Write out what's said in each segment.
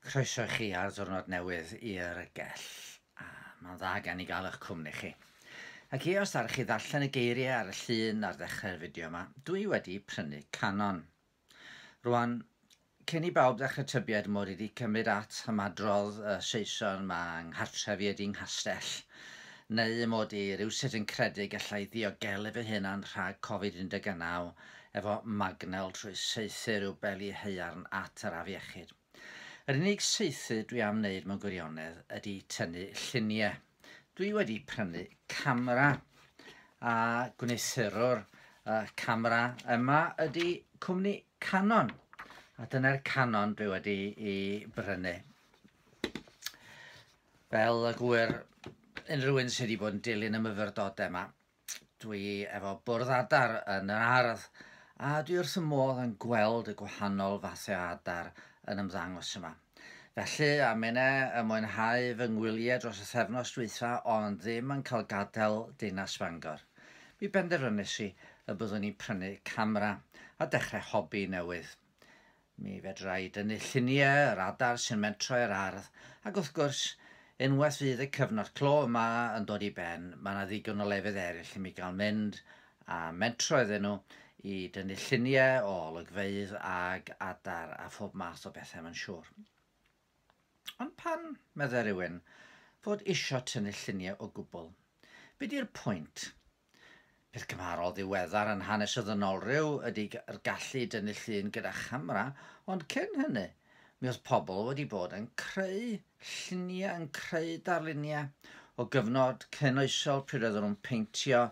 Croeso i chi ar ddiwrnod newydd i'r gell. A mae'n dda gen i gael eich cwmni chi. Ac i os ddaru chi ddarllen y geiriau ar y llun ar ddechrau'r fideo yma, dwi wedi prynu Canon. Rwan, cyn i bawb ddechrau tybied mod i wedi cymryd at ymadrodd y Saeson ma' 'nghartref i ydi 'nghastell, neu mod i rywsut yn credu gallai ddiogelu fy hunan rhag Covid 19 efo magnel trwy saethu rhyw beli haearn at yr afiechyd. Yr unig saethu dwi am wneud mewn gwirionedd ydy tynnu lluniau. Dwi wedi prynu camera a gwneuthurwr y camera yma ydy cwmni Canon. A dyna'r Canon dwi wedi i brynu. Fel y gwyr unrhyw un sydd wedi bod yn dilyn y myfyrdodau yma, Dwi efo bwrdd adar yn yr ardd a dwi wrth y modd yn gweld y gwahanol fathau o adar yn ymddangos yma. Felly, a minne yn mwynhau fy ngwyliau dros y thefnos dwytha ond ddim yn cael gadael dinas Bangor, mi benderfynes i y byddwn i'n prynu camera a dechrau hobi newydd. Mi fedra i dynnu lluniau yr adar sy'n mentro i'r ardd, ac wrth gwrs, unwaith fydd y cyfnod clo yma yn dod i ben, mae 'na ddigon o lefydd eraill i mi gael mynd a mentro iddyn nhw i dynnu lluniau o olygfeydd ag adar a phob math o bethau mae'n siŵr. Ond pan, meddai rhywun, fod isio tynnu lluniau o gwbl, be di'r pwynt? Peth cymharol ddiweddar yn hanes y ddynolryw ydy'r gallu i dynnu llun gyda chamera, ond cyn hynny, mi oedd pobl wedi bod yn creu lluniau, yn creu darluniau o gyfnod cyn-oesol pryd oedden nhw'n peintio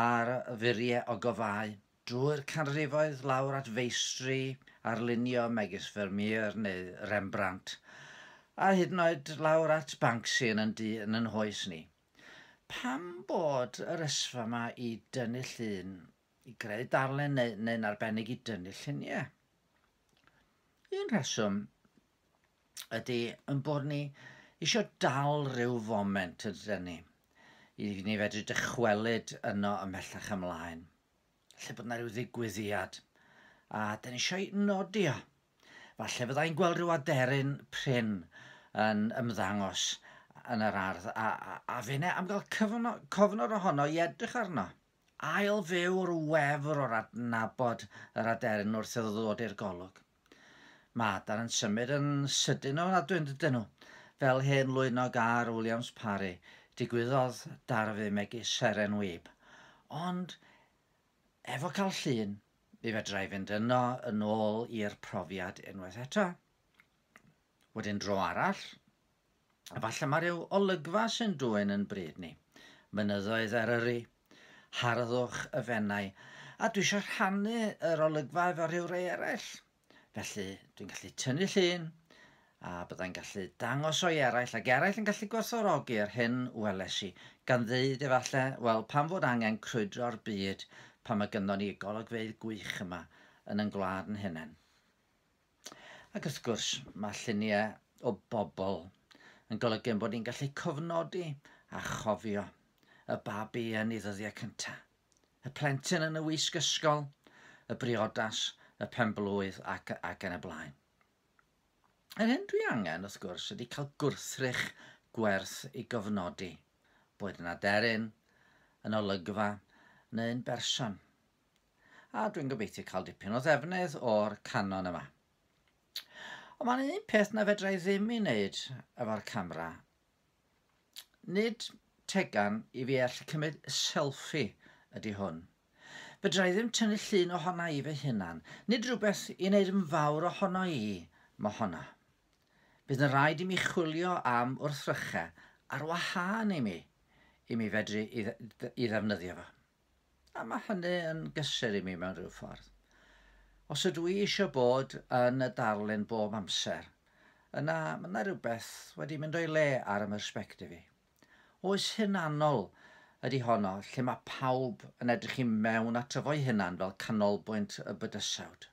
ar furiau o gofau, drwy'r canrifoedd lawr at feistri arlunio megis Vermeer neu Rembrandt, a hyd yn oed lawr at Banksy yn yn hoes ni. Pam bod yr ysfa 'ma i dynnu llun, i greu darlun neu, neu'n arbennig i dynnu lluniau? Un rheswm ydy yn bod ni eisiau dal rhyw foment ydyn ni, i ni fedru dychwelyd yno ymhellach ymlaen. Lle bod 'na ryw ddigwyddiad a 'dan ni eisiau nodi o. Falle fydda i'n gweld rhyw aderyn prin yn ymddangos yn yr ardd a, a, a finne am gael cyfno, cofnod ohono i edrych arno. Ail fyw'r wefr o'r adnabod yr aderyn wrth iddo ddod i'r golwg. Mae adar yn symud yn sydyn ofnadwy yn dydyn nhw. Fel hen lwynog ar Williams Parry, digwyddodd darfu megis seren wib. Ond efo cael llun, mi fedra i fynd yno yn ôl i'r profiad unwaith eto. Wedyn dro arall, efallai mae rhyw olygfa sy'n dwyn yn bryd ni. Mynyddoedd Eryri, harddwch y Fenai, a dwi eisiau rhannu yr olygfa efo rhyw rai eraill. Felly, dwi'n gallu tynnu llun, a byddai'n gallu dangos o i eraill, ac eraill yn gallu gwerthfawrogi yr hyn weles i, gan ddeud efallai, wel, pam fod angen crwydro'r byd pan mae gynddon ni y golygfeydd gwych yma yn ein gwlad yn hunain. Ac wrth gwrs, mae lluniau o bobl yn golygu ein bod ni'n gallu cofnodi a chofio y babi yn ei ddyddiau cyntaf. Y plentyn yn y wisg ysgol, y briodas, y penblwydd ac, ac yn y blaen. Yr hyn dwi angen, wrth gwrs, ydy cael gwrthrych gwerth i gofnodi, boed yn aderyn, yn olygfa, neu'n berson. A dwi'n gobeithio cael dipyn o ddefnydd o'r canon yma. Ond mae'n un peth na fedra i ddim i wneud efo'r camera, Nid tegan i fi allu cymryd selfie ydy hwn. Fedra i ddim tynnu llun ohona i fy hunan. Nid rhywbeth i wneud yn fawr ohono i mohona. Bydd yn rhaid i mi chwilio am wrthrychau ar wahân i mi, i mi fedru i, i ddefnyddio fo. A mae hynny yn gysur i mi mewn rhyw ffordd. Os ydw i eisiau bod yn y darlun bob amser, yna mae yna rhywbeth wedi mynd o'i le ar y mhersbectif i. Oes hunanol ydy honno lle mae pawb yn edrych i mewn ato fo'i hunan fel canolbwynt y bydysawd.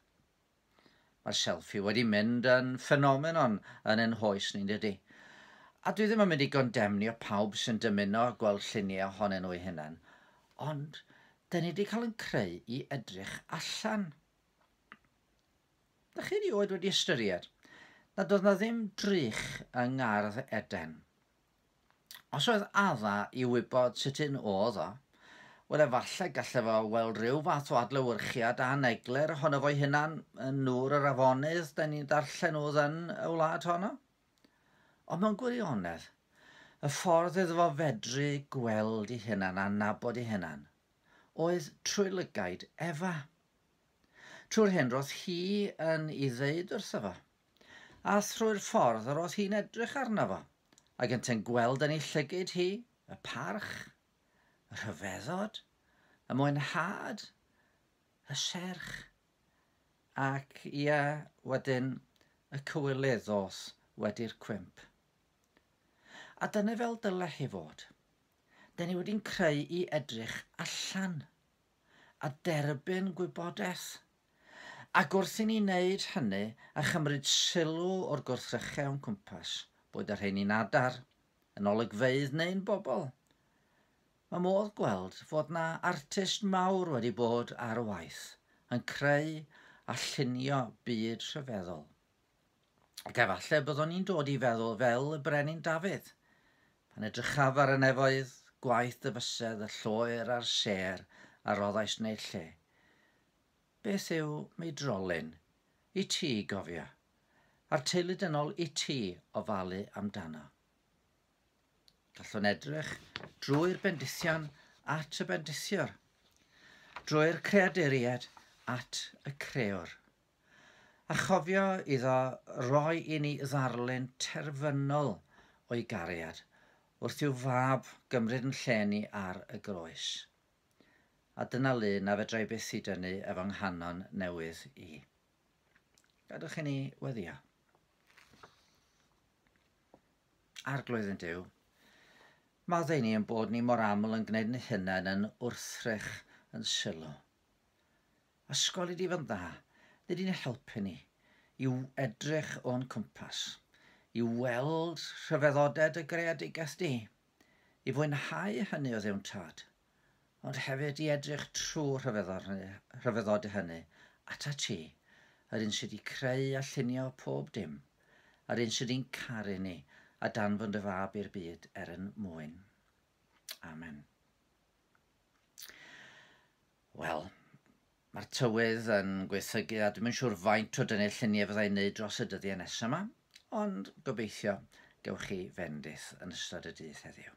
Mae'r selfie wedi mynd yn ffenomenon yn ein hoes ni, dydy? A dwi ddim yn mynd i gondemnio pawb sy'n dymuno gweld lluniau ohonyn nhw eu hunain, ond dyn ni wedi cael yn creu i edrych allan. Dych chi erioed wedi ystyried nad oedd na ddim drych yng Ngardd Eden. Os oedd Adda i wybod sut un oedd o, wel efallai gallai fo weld rhyw fath o adlewyrchiad aneglur ohono fo'i hunan yn nŵr yr afonydd da ni'n darllen oedd yn y wlad honno. Ond mewn gwirionedd, y ffordd iddo fo fedru gweld ei hunan a nabod ei hunan oedd trwy lygaid Efa. Trwy'r hyn roedd hi yn ei ddeud wrtho fo, a thrwy'r ffordd yr oedd hi'n edrych arno fo, ac yntau'n gweld yn ei llygaid hi y parch, y rhyfeddod, y mwynhad, y serch, ac ia, wedyn y cywilydd ddoth wedi'r cwymp. A dyna fel dyle hi fod. Dyn ni wedi'n creu i edrych allan a derbyn gwybodaeth. Ac wrth i ni wneud hynny a chymryd sylw o'r gwrthrychau o'n cwmpas, boed y rheini'n adar, yn olygfeydd neu'n bobl, mae modd gweld fod na artist mawr wedi bod ar waith yn creu a llunio byd rhyfeddol. Ac efallai byddwn ni'n dod i feddwl fel y Brenin Dafydd, pan edrychaf ar y nefoedd, gwaith dy fysedd, y lloer a'r sêr a roddais yn eu lle. Beth yw meidrolyn i ti gofio, a'r teulu dynol i ti ofalu amdano? Gallwn edrych drwy'r bendithion at y bendithiwr, drwy'r creaduriaid at y crëwr, a chofio iddo roi i ni ddarlun terfynol o'i gariad wrth i'w fab gymryd yn lle ni ar y groes. A dyna lun a fedrai byth i dynnu efo nghanon newydd i. Gadwch i ni weddio. Arglwydd yn Duw, maddau ni yn bod ni mor aml yn gwneud yn hunain yn wrthrych yn sylw. Ysgol i di fy'n dda, nid i'n helpu ni i edrych o'n cwmpas, i weld rhyfeddodau dy greadigaeth di, i fwynhau hynny o Dduw'n Tad, ond hefyd i edrych trwy rhyfeddodau hynny ata ti, yr un sydd wedi creu a llunio pob dim, a'r un sydd wedi'n caru ni a danfon dy fab i'r byd er yn mwyn. Amen. Wel, mae'r tywydd yn gwaethygu a dwi'm yn siŵr faint o dynnu lluniau fyddai'n neud dros y dyddiau nesaf yma, ond gobeithio gewch chi fendith yn ystod y dydd heddiw.